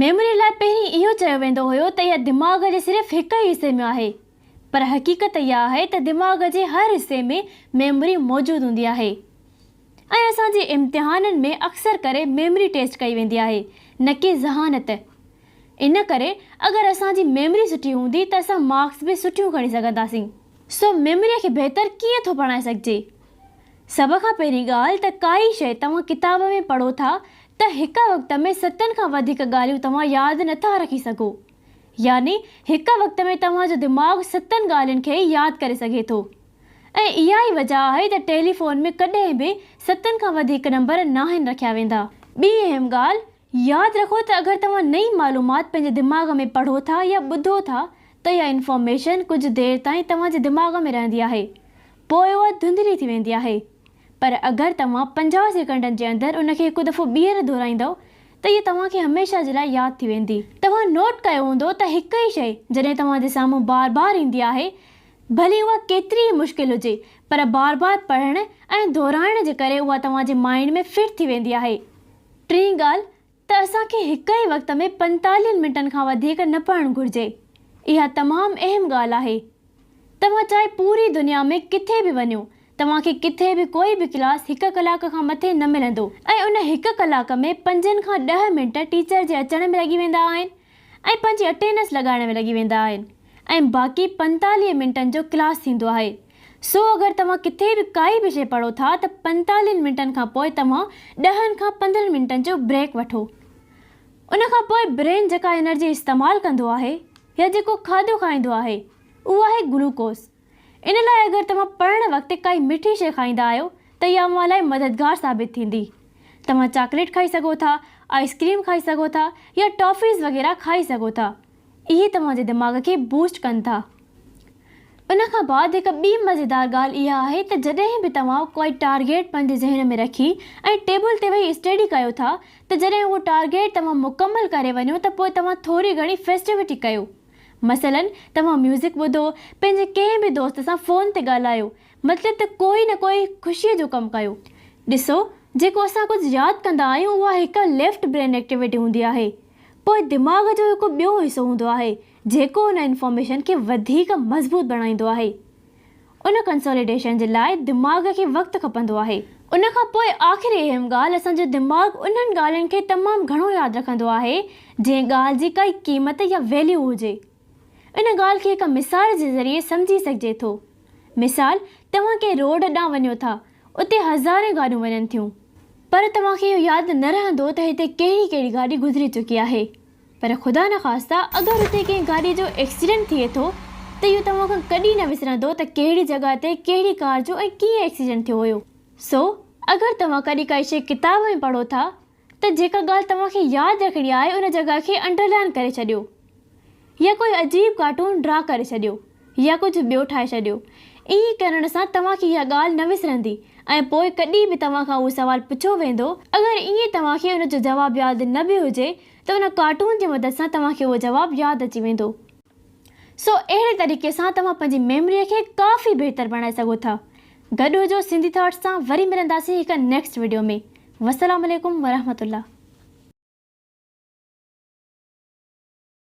Memory لاء پهرين اهو چيو ويندو هيو ته اها دماغ جي صرف هڪ ئي حصي ۾ آهي پر حقيقت اها آهي ته دماغ جي هر حصي ۾ ميموري موجود هوندي آهي ۽ اسان جي امتحانن ۾ اڪثر ڪري ميموري ٽيسٽ ڪئي ويندي آهي نه ڪي ذهانت. ان ڪري اگر اسان جي ميموري سٺي هوندي ته اسان مارڪس به سٺيون کڻي سگهنداسين. سو ميموري کي بهتر ڪيئن ٿو بڻائي سگهجي؟ سڀ کان پهرين ڳالهه ته ڪائي شيء توهان ڪتاب ۾ پڙهو ٿا ته هڪ وقت ۾ ستن کان وڌيڪ ڳالهيون توهان ياد نه ٿا رکي سگهو. يعني هڪ وقت ۾ توهان جو دماغ ستن ڳالهين کي ئي ياد ڪري سگهي ٿو. ۽ اها ئي وجهه آهي ته ٽيليفون ۾ ڪڏهن به ستن کان وڌيڪ نمبر ناهن رکيا ويندا. ٻي اهم ڳالهه ياد رکو ته اگر توهان نئين معلومات پنهنجي دماغ ۾ پڙهو ٿا يا ٻڌو ٿا ته اها انفارميشن ڪجهه دير تائين توهان جي دماغ ۾ رهندي آهي. پوء اها ڌنڌلي ٿي ويندي آهي. پر اگر توهان 50 سيڪنڊن جي اندر ان کي هڪ دفعو ٻيهر دهرائيندؤ ته اها توهان کي هميشه جي لاء ياد ٿي ويندي. توهان نوٽ ڪيو هوندو ته هڪ ئي شيء جڏهن توهان جي سامهون بار بار ايندي آهي، ڀلي اها ڪيتري ئي مشڪل هجي، پر بار بار پڙهڻ ۽ دهرائڻ جي ڪري اها توهان جي مائينڊ ۾ فٽ ٿي ويندي آهي. ٽين ڳالهه ته اسان کي هڪ ئي وقت ۾ پنتاليهن منٽن کان وڌيڪ نه پڙهڻ گهرجي. اها تمام اهم ڳالهه آهي. توهان چاهي پوري دنيا ۾ ڪٿي به وڃو، توهان کي ڪٿي به ڪوئي به ڪلاس هڪ ڪلاڪ کان مٿي نه ملندو ۽ ان هڪ ڪلاڪ ۾ پنجن کان ڏهه منٽ ٽيچر جي اچڻ ۾ لڳي ويندا آهن ۽ پنهنجي اٽينڊنس لڳائڻ ۾ لڳي ويندا آهن ۽ باقي پنتاليهه منٽن جو ڪلاس ٿيندو آهي. سو اگر توهان ڪٿي به ڪائي به شيء پڙهو ٿا ته پنتاليهن منٽن کان پوء توهان ڏهن کان 15 منٽن جو بريڪ وٺو. ان کان پوء برين جيڪا انرجي استعمال ڪندو آهي يا جيڪو کاڌو کائيندو آهي اهو آهي گلوڪوز. ان لاء اگر توهان پڙهڻ وقت ڪائي مٺي شيء کائيندا آهيو ته اها اوهان لاء مددگار ثابت ٿيندي. توهان چاڪليٽ کائي سگهو ٿا، آئس ڪريم کائي سگهو ٿا يا ٽافيز وغيره کائي سگهو ٿا. اهي توهان جي دماغ کي بوسٽ ڪن ٿا. ان کان بعد هڪ ٻي مزيدار ڳالهه اها آهي ته جڏهن به توهان ڪوئي ٽارگيٽ پنهنجي ذهن ۾ رکي ۽ ٽيبل تي ويهي اسٽڊي ڪيو ٿا ته جڏهن اهو ٽارگيٽ توهان مڪمل ڪري وڃو ته پوء توهان ٿوري گهڻي فيسٽوٽي ڪيو. مثلاً توهان ميوزڪ ٻڌو، پنهنجي ڪنهن به دوست سان فون تي ڳالهايو، مطلب ته ڪوئي نه ڪوئي خوشيء جو ڪم ڪيو. ڏسو، جيڪو اسان ڪجهه ياد ڪندا آهيون اها هڪ ليفٽ برين ايڪٽيوٽي هوندي آهي. پوء دماغ جو هڪ ٻيو حصو هوندو آهي جيڪو ان انفارميشن کي وڌيڪ مضبوط بڻائيندو آهي. ان ڪنسوليڊيشن جي لاء دماغ کي وقت کپندو آهي. ان کان پوء آخري اهم ڳالهه اسان جو دماغ انهن ڳالهين کي تمام گهڻو ياد رکندو آهي جنهن ڳالهه جي ڪائي قيمت يا ويليو هجي. ان ڳالهه کي هڪ مثال جي ذريعي سمجهي سگهجي ٿو. مثال توهان ڪنهن روڊ ڏانهن وڃو ٿا اتي هزارين گاڏيون وڃن ٿيون. پر توهان کي اهو ياد نه رهندو ته هتي ڪهڙي ڪهڙي گاڏي گذري چڪي آهي. پر خدا نخواسته اگر اتي ڪنهن گاڏي جو ايڪسيڊنٽ ٿئي ٿو ته اهو توهان کان ڪڏهن نه وسرندو ته ڪهڙي جڳهه تي ڪهڙي ڪار جو ۽ ڪيئن ايڪسيڊنٽ ٿيو هيو. سو اگر توهان ڪڏهن ڪائي شيء ڪتاب ۾ پڙهو ٿا ته جيڪا ڳالهه توهان کي ياد رکڻي آهي ان جڳهه کي انڊرلائن ڪري ڇڏيو يا ڪوئي عجيب ڪارٽون ڊرا ڪري ڇڏيو. يا ڪجهه ٻيو ٺاهي ڇڏيو. ائين ڪرڻ سان توهان کي اها ڳالهه نه وسرندي ۽ پوء ڪڏهن به توهان کان اهو سوال پڇيو ويندو، اگر ائين توهان کي ان جو جواب ياد نه به هجي ته ان ڪارٽون جي مدد سان توهان کي اهو جواب ياد اچي ويندو. سو اهڙي طريقي سان توهان پنهنجي ميموريء کي ڪافي بهتر بڻائي سگهو ٿا. گڏ هجو سنڌي ٿاٽس سان وري ملنداسين هڪ نيڪسٽ وڊيو ۾. والسلام عليڪم ورحمة الله.